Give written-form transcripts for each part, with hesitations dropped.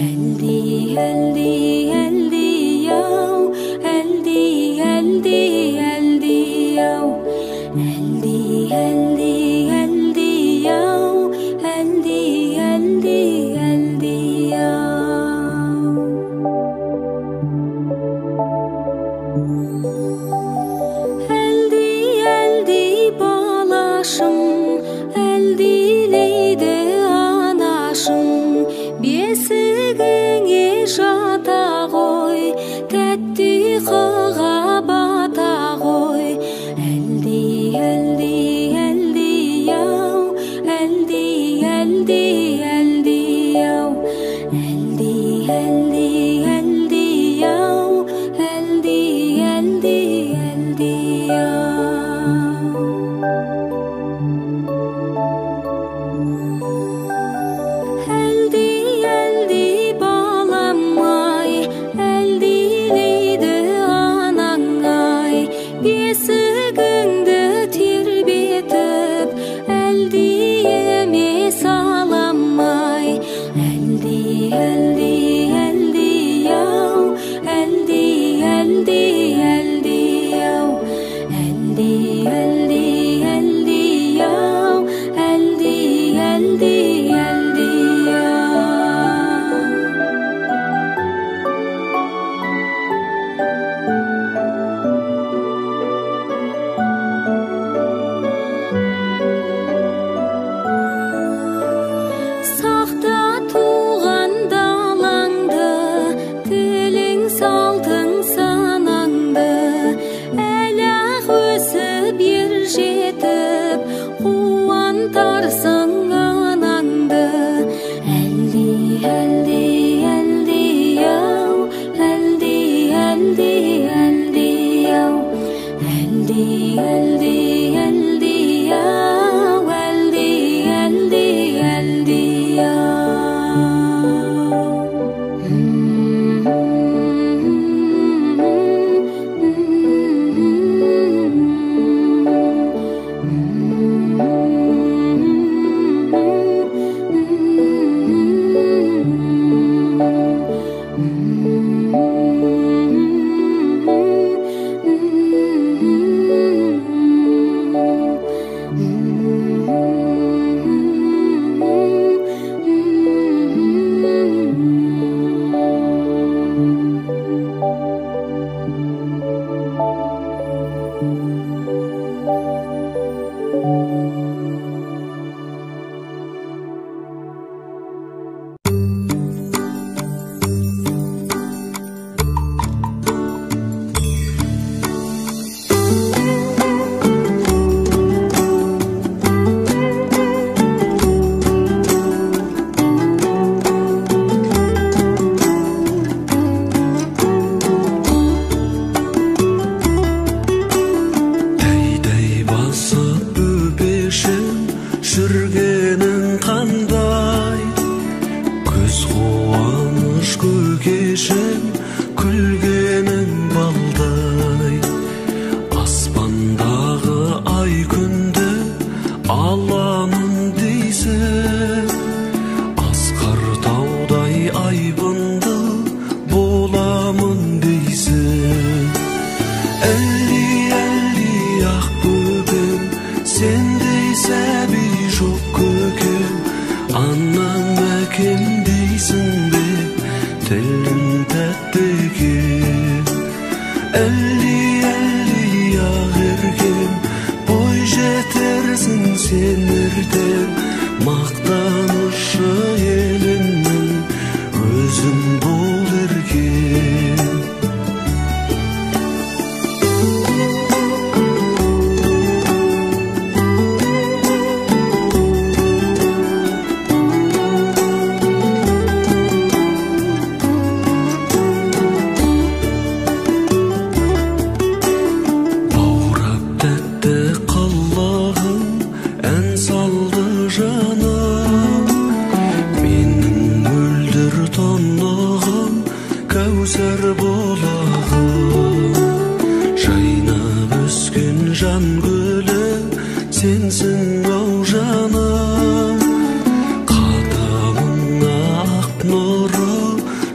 Әлди, әлди, әлди ау, әлди, әлди, әлди ау, әлди, әлди, әлди ау, әлди, әлди, әлди ау. Әлди, әлди балашым, әлдилейді анашым, бесігіңе жата ғой, тәтті ұйқыға бата ғой. Әлди, әлди, әлди ау, әлди, әлди, әлди ау, әлди, әлди, әлди ау, әлди, әлди, әлди ау. Әлди, әлди балам-ай, әлдилейді анаң-ай, бесігіңді тербетіп, әлдиіме салам-ай. Әлди, әлди, әлди ау, әлди, әлди, әлди ау, әлди, әлди, әлди ау, әлди, әлди, әлди ау. Сақта туған далаңды, тілің салтың санаңды, әлі-ақ өсіп ер жетіп, қуантарсың анаңды. Әлди, әлди, әлди ау, әлди, әлди, әлди ау, әлди, әлди, әлди ау, әлди, әлди, әлди ау. Тәй-тәй басып бөпешім, жүргенің қандай, көз қуаныш көкешім, күлгенің балдай. Аспандағы ай күнді аламын дейсің, асқар таудай айбынды боламын дейсің. Әлди, әлди ақ бөпем, сендей сәби жоқ көкем, анам әкем дейсің бе, тілің тәтті екен. Әлди, әлди ақ еркем, бой жетерсің сен ертең, мақтанышы еліңнің өзің бол еркем.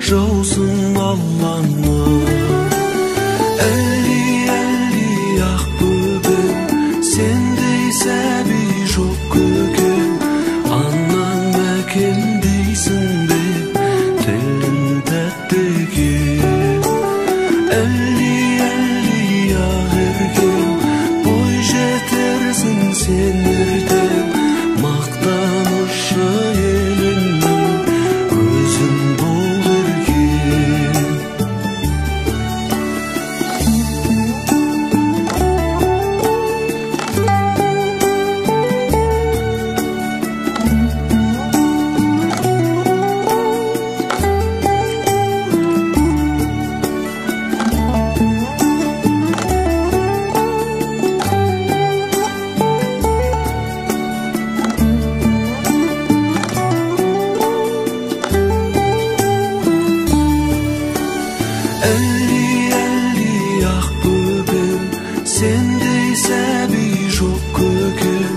жаусын Алланың. Әлди, әлди ақ бөбем, сендей сәби жоқ көкем, анам әкем дейсің бе, тілің тәтті екен. Әлди, әлди ақ еркем, бой жетерсің сен ертең, мақтанышы еліңнің өзің бол еркем. Әлди, әлди ақ бөбем, сендей сәби жоқ көкем,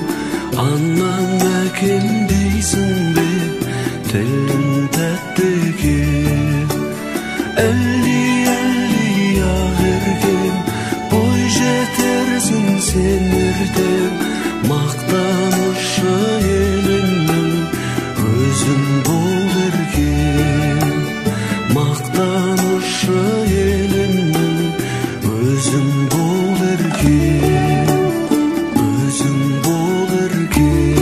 анам әкем дейсің бе, тілің тәтті екен. Әлди, әлди ақ еркем, бой жетерсің сен ертең, мақтанышы еліңнің өзің бол еркем. Мақтанышы еліңнің өзің бол еркем, өзің бол еркем.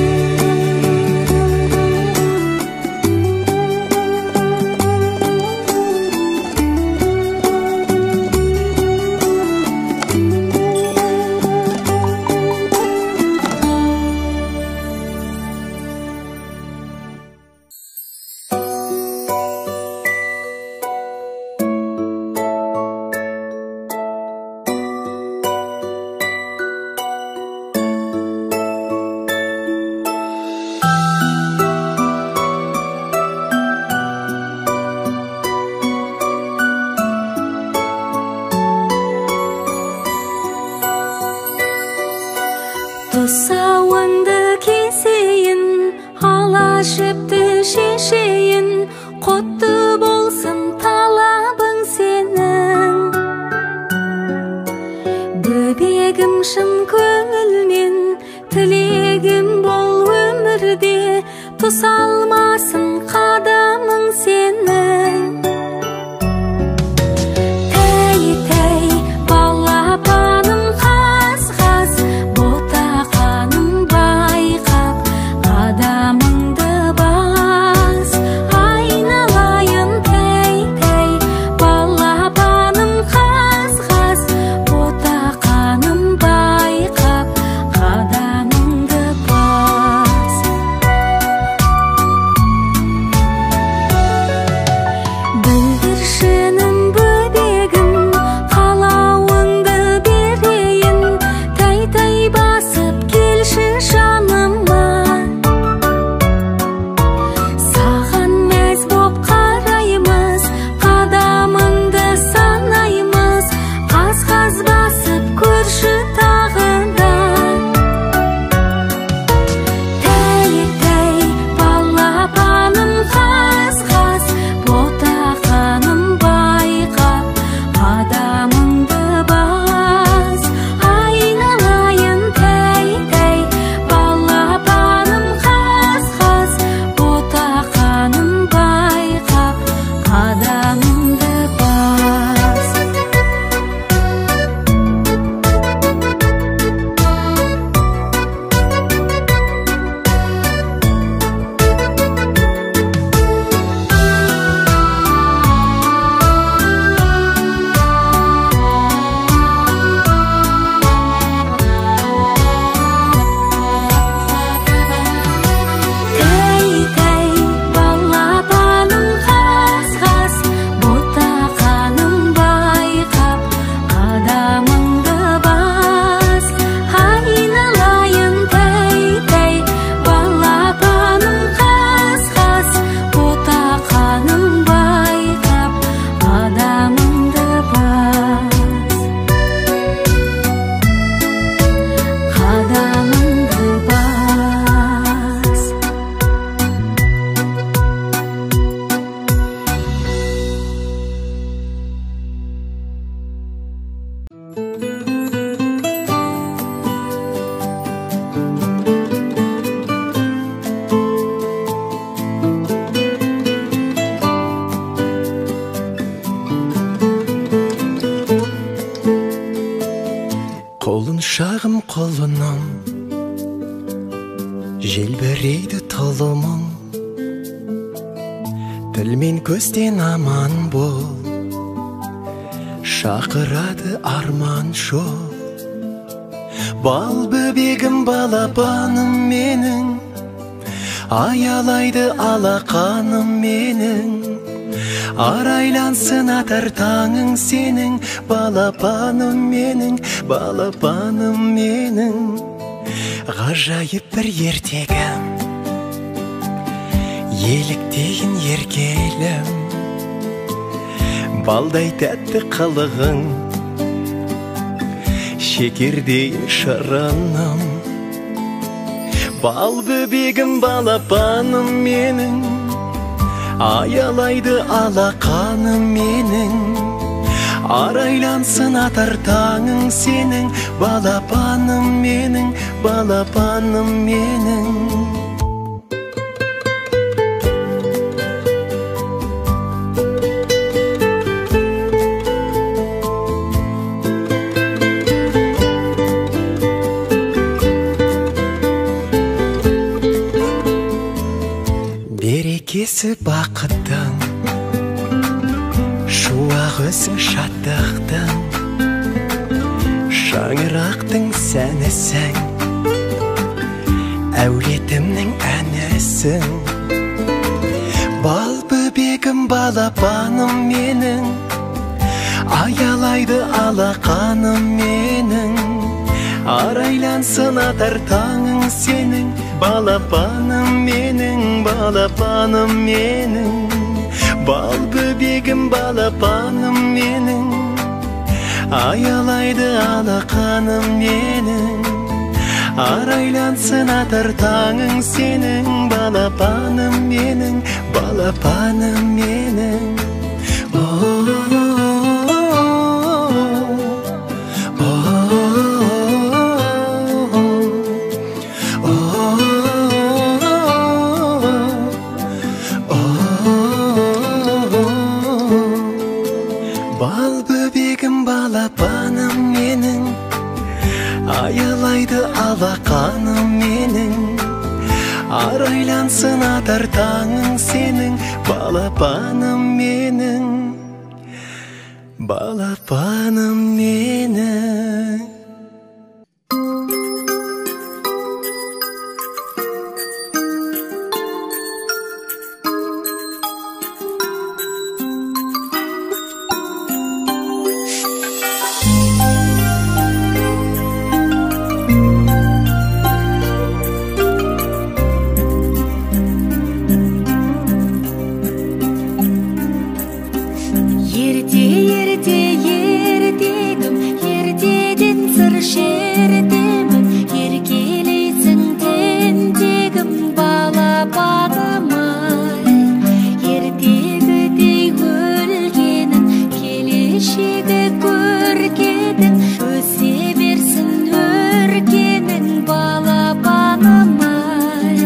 Құлыншағым құлыным, желбірейді тұлымың, тіл мен көзден аман бол, шақырады арман жол. Бал бөбегім балапаным менің, аялайды алақаным менің, арайлансын атар таңың сенің, балапаным менің, балапаным менің. Ғажайып бір ертегім, еліктейін еркелім, балдай тәтті қылығың, шекердейін шырыным. Бал бөбегім балапаным менің, аялайды алақаным менің, арайлансын атар таңың сенің, балапаным менің, балапаным менің. Берекесі бақыттың, шуағы өзің шаттықтың, шаңырақтың сәнісің, әулетімнің әнісің. Бал бөбегім балапаным менің, аялайды алақаным менің, арайлансын атар таңың сенің, балапаным менің, балапаным менің. Бал бөбегім балапаным менің, аялайды алақаным менің, арайлансын атар таңың сенің, балапаным менің, балапаным менің. Бал бөбегім балапаным менің, аялайды алақаным менің, арайлансын атар таңың сенің, балапаным менің, балапаным менің. Ерте, ерте, ертегім, ертеден сыр шертемін, еркелейсің тентегім, балапаным ай. Ертегідей өлгенің, келешегі көркедің, өсе берсін өркенің, балапаным ай.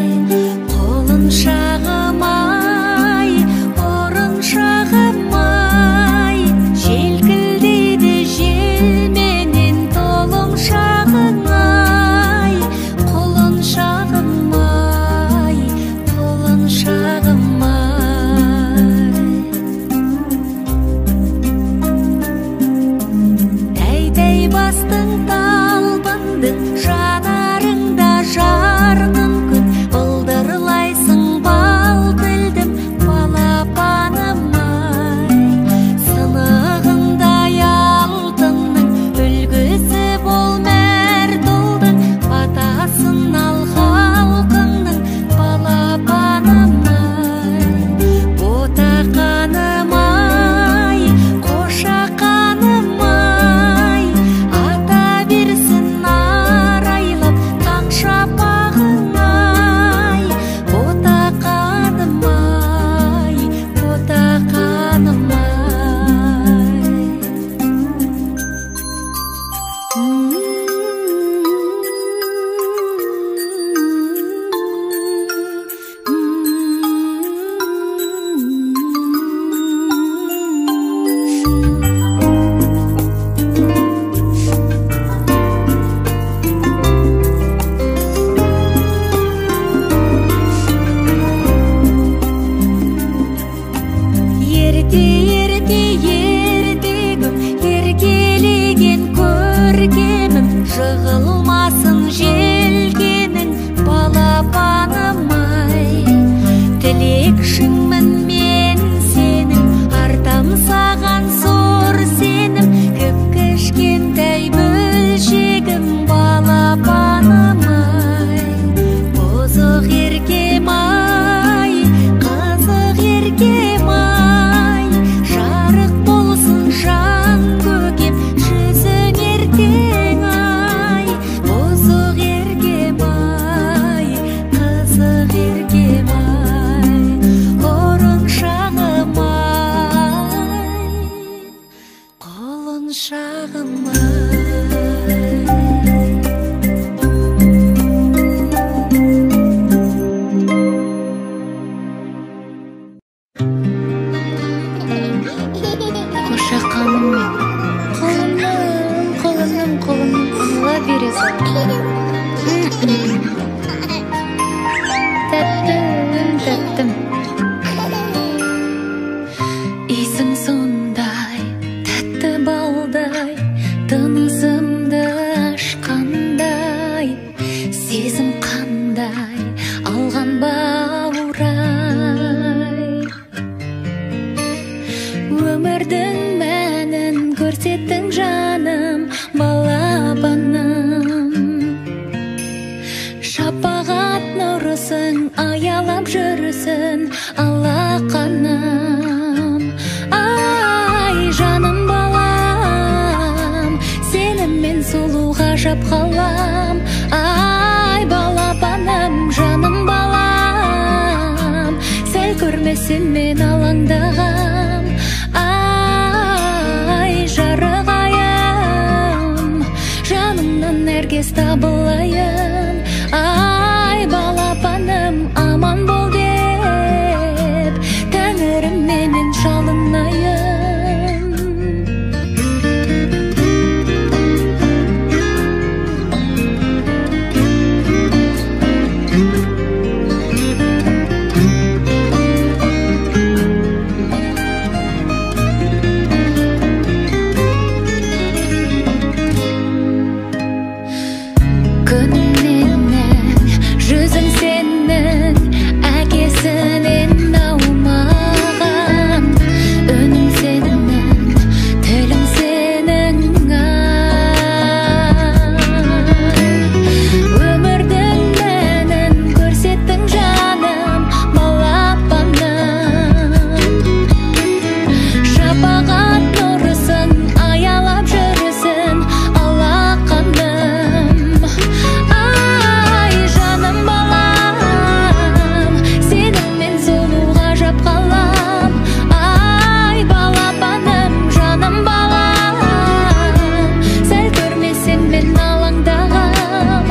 Құлыншағым ай, ұрыншағым ай, желкілдейді Ерте, ерте, ертегім, еркелеген көркемім, жығылмасын желкенің, балапаным ай. Тілекшіңмін мен сенің, артам саған зор сенім, кіп-кішкентай бөлшегім, балапаным ай. Бұзық еркем ай, қызық еркем ай, жарық болсын жан көкем, жүзің ертең ай. Бұзық еркем ай, қызық еркем ай, ұрыншағым ай, құлыншағым ай. Қошақаным мен, құлыным, құлыным, құлыным, ұмыла бере сал. Тәттім, тәттім. Иісің сондай, тәтті балдай, тынысымды ашқандай, сезім қандай, алған баурай. Өмірдің мәнін көрсеттің жаным, балапаным. Шапағат нұрысың аялап жүрсін алақаным. Ай, жаным балам, сені мен сұлу ғажап қалам. Ай, балапаным, жаным балам, сәл көрмесем мен алаңдағам. Ай, жарық айым, жанымнан нәргес табылайын. Ай, балапаным, аман бол деп, тәңіріме мен жалынайын. Күнім менің, жүзің сенің, әкесінен аумаған. Үнің сенің, тілің сенің, ай. Өмірдің мәнін көрсеттің жаным, балапаным. Шапағат нұрысын аялап жүрсін алақаным. Ай, жаным балам, сені мен сұлу ғажап қалам. Ай, балапаным, жаным балам, сәл көрмесем мен алаңдағам.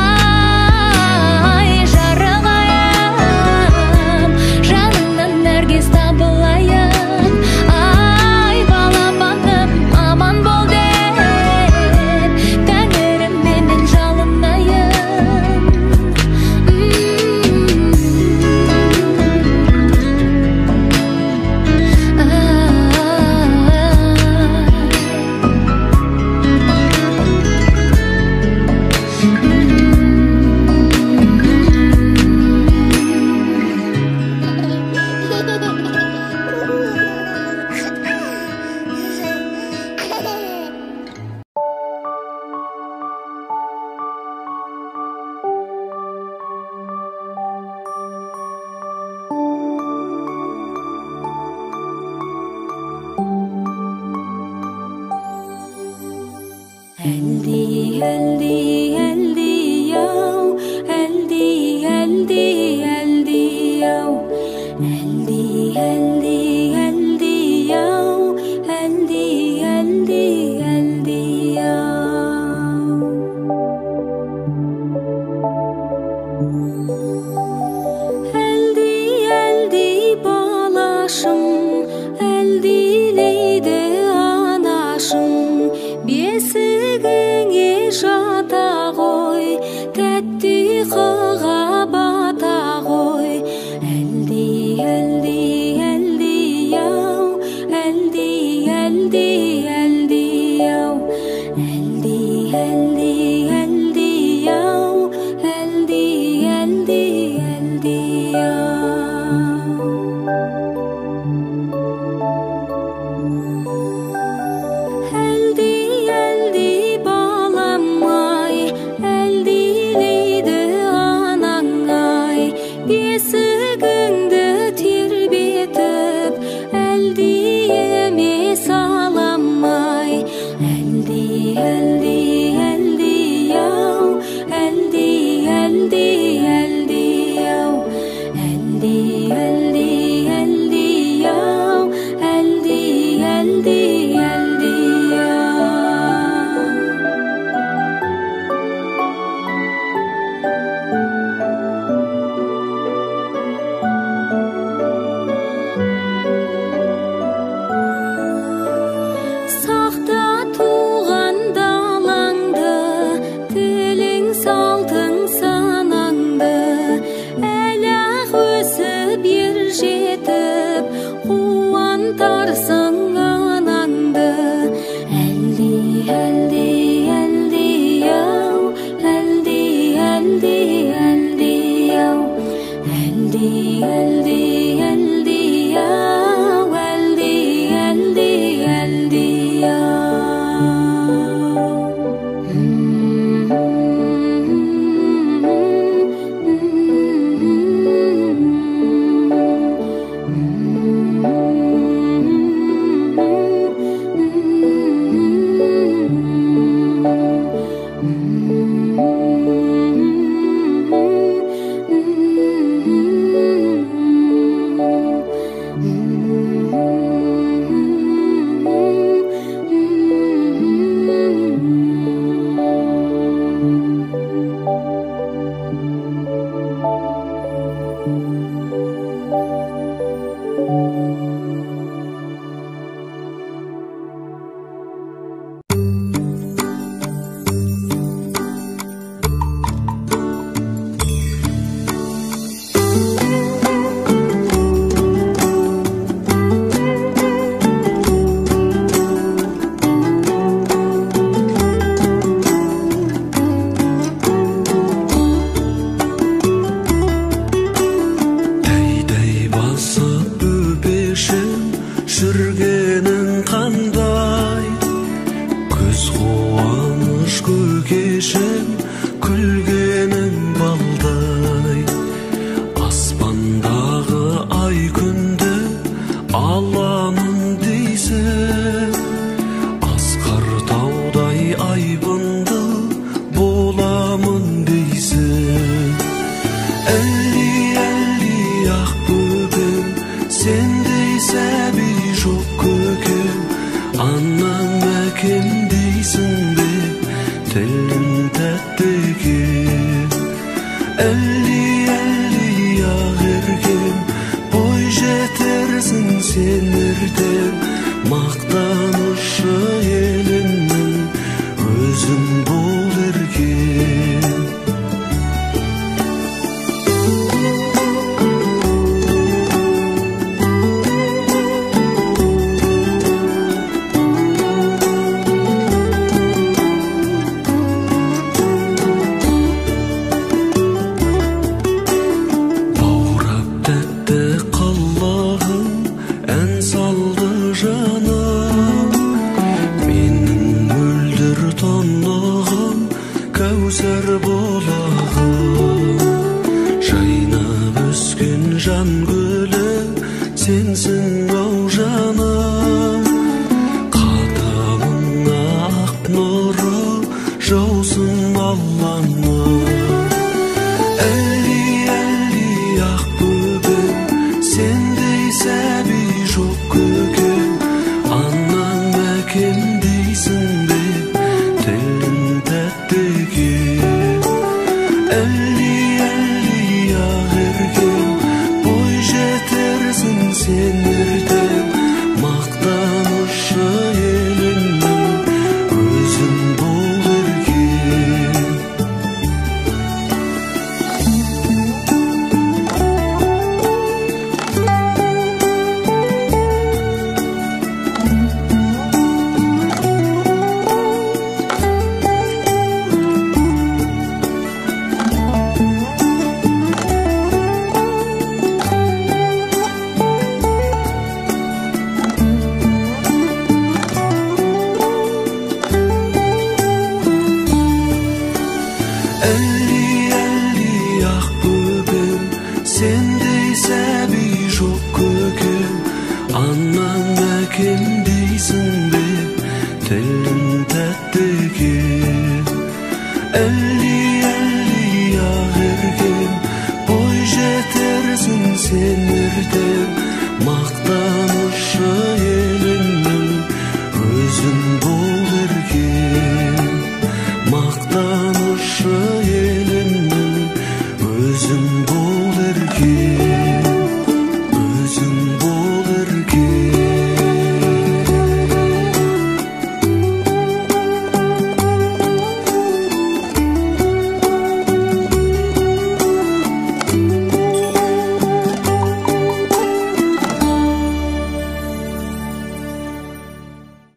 Ай, жарық айым, жаныңнан нәргес табылайын. Ай, балапаным, аман бол деп, тәңіріме мен жалынайын. Әлди, әлди, әлди ау, әлди, әлди, әлди ау, әлди, әлди, әлди ау, әлди, әлди, әлди ау. Әлди, әлди балашым, әлдилейді анашым, бесігіңе жаталым. әлди, әлди ау. Сақта туған далаңды, тілің салтың санаңды, әлі-ақ өсіп ер жетіп, қуантарсың анаңды. Әлди, әлди, әлди ау, әлди, әлди, әлди ау, әлди, әлди, әлди ау, әлди, әлди, әлди ау. Тәй-тәй басып бөпешім, жүргенің қандай? Көз қуаныш көкешім, күлгенің балдай. Аспандағы ай күнді аламын дейсің, асқар таудай айбынды боламын дейсің. Әлди, әлди ақ бөпем, сендей сәби жоқ көкем, анам әкем дейсің бе, тілің тәтті екен. Әлди, әлди ақ еркем, бой жетерсің сен ертең, мақтанышы еліңнің өзің бол еркем. Баурап тәтті қылығың, ән салды жаным, менің мөлдір тұнығым, кәусар бұлағым. Жайнап өскен жан гүлі, сенсің ау жаным, қадамыңа ақ нұры жаусын Алланың. Әлди, әлди ақ бөпем, сендей сәби жоқ көкем, анам әкем дейсің бе, тілің тәтті екен. Әлди, әлди ақ еркем, бой жетерсің сен ертең, мақтанышы еліңнің өзің бол еркем. Әлди, әлди ақ бөпем, сендей сәби жоқ көкем,